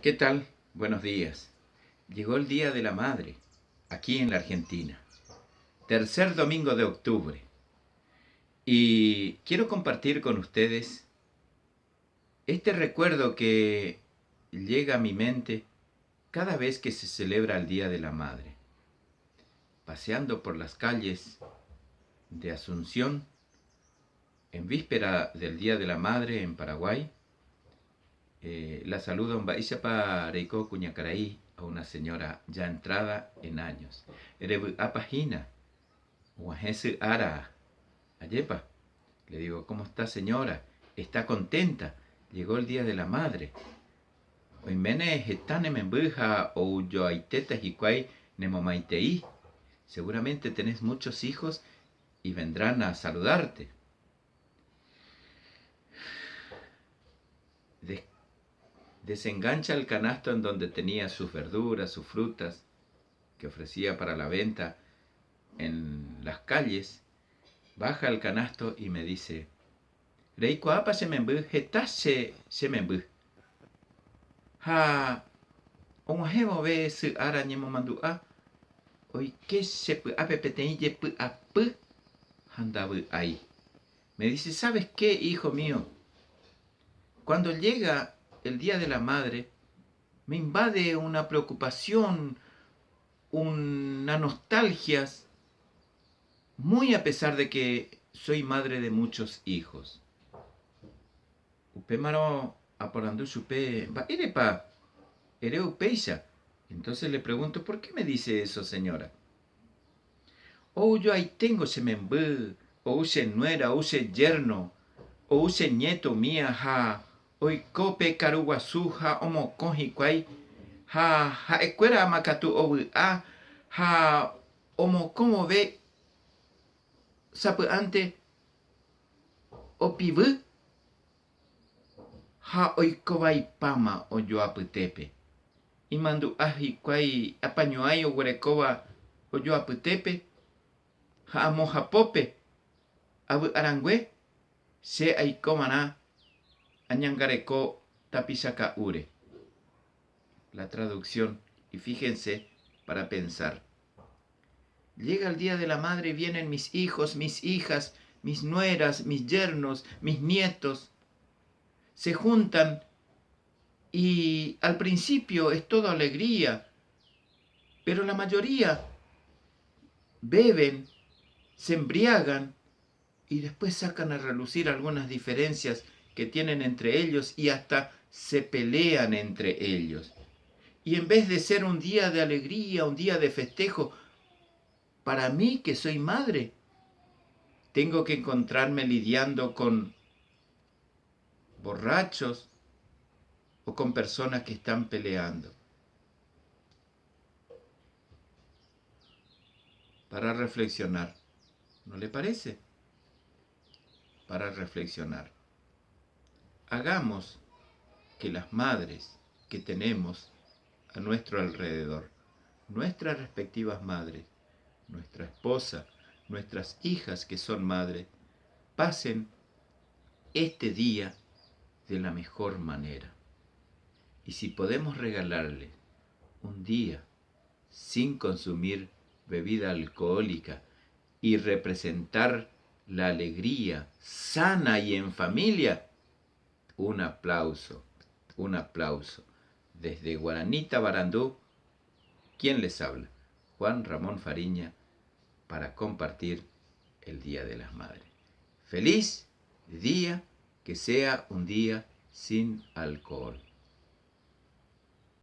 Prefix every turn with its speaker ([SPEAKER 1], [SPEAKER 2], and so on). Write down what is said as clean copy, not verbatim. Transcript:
[SPEAKER 1] ¿Qué tal? Buenos días. Llegó el Día de la Madre, aquí en la Argentina. Tercer domingo de octubre. Y quiero compartir con ustedes este recuerdo que llega a mi mente cada vez que se celebra el Día de la Madre. Paseando por las calles de Asunción, en víspera del Día de la Madre en Paraguay, eh, la saluda un mba'éichapa reiko kuñakarai a una señora ya entrada en años. Revy'ápa hína, og̃uahẽ sy ára. Ajépa. Le digo, ¿cómo está señora? Está contenta. Llegó el Día de la Madre. Oiméne heta ne memby ha oujoaitéta hikuái nemomaitei. Seguramente tenés muchos hijos y vendrán a saludarte. Desengancha el canasto en donde tenía sus verduras, sus frutas, que ofrecía para la venta en las calles, baja el canasto y me dice, Reikuaápa che memby, heta che che memby. Ha og̃uahẽ vove sy ára ñemomandu'a, oike che py'ápe peteĩ jepy'apy ha ndavy'ái. Me dice, ¿sabes qué, hijo mío? Cuando llega el Día de la Madre, me invade una preocupación, una nostalgias, muy a pesar de que soy madre de muchos hijos. Upémarõ aporandu chupe, Mba'érepa ere upéicha? Entonces le pregunto, ¿por qué me dice eso, señora? Oujoaiténgo che memby, ou che nuera, ou che yerno, ou che nieto umía ha oiko pe karu guasu ha omokõ hikuái ha ha'ekuéra ama katu ovy'a ha omokõ vove sapy'ánte opivy ha oikovaipáma ojoapytépe. Imandu'a hikuái apañuãi oguerekóva ojoapytépe ha amo hapópe avy'arangue che aikovarã añangareko tapichaka'úre. La traducción, y fíjense para pensar. Llega el día de la madre y vienen mis hijos, mis hijas, mis nueras, mis yernos, mis nietos. Se juntan y al principio es todo alegría, pero la mayoría beben, se embriagan y después sacan a relucir algunas diferencias que tienen entre ellos y hasta se pelean entre ellos. Y en vez de ser un día de alegría, un día de festejo, para mí que soy madre, tengo que encontrarme lidiando con borrachos o con personas que están peleando. Para reflexionar, ¿no le parece? Para reflexionar. Hagamos que las madres que tenemos a nuestro alrededor, nuestras respectivas madres, nuestra esposa, nuestras hijas que son madres, pasen este día de la mejor manera. Y si podemos regalarles un día sin consumir bebida alcohólica y representar la alegría sana y en familia, un aplauso, un aplauso. Desde Guaranita Barandú, ¿quién les habla? Juan Ramón Fariña, para compartir el Día de las Madres. Feliz día, que sea un día sin alcohol.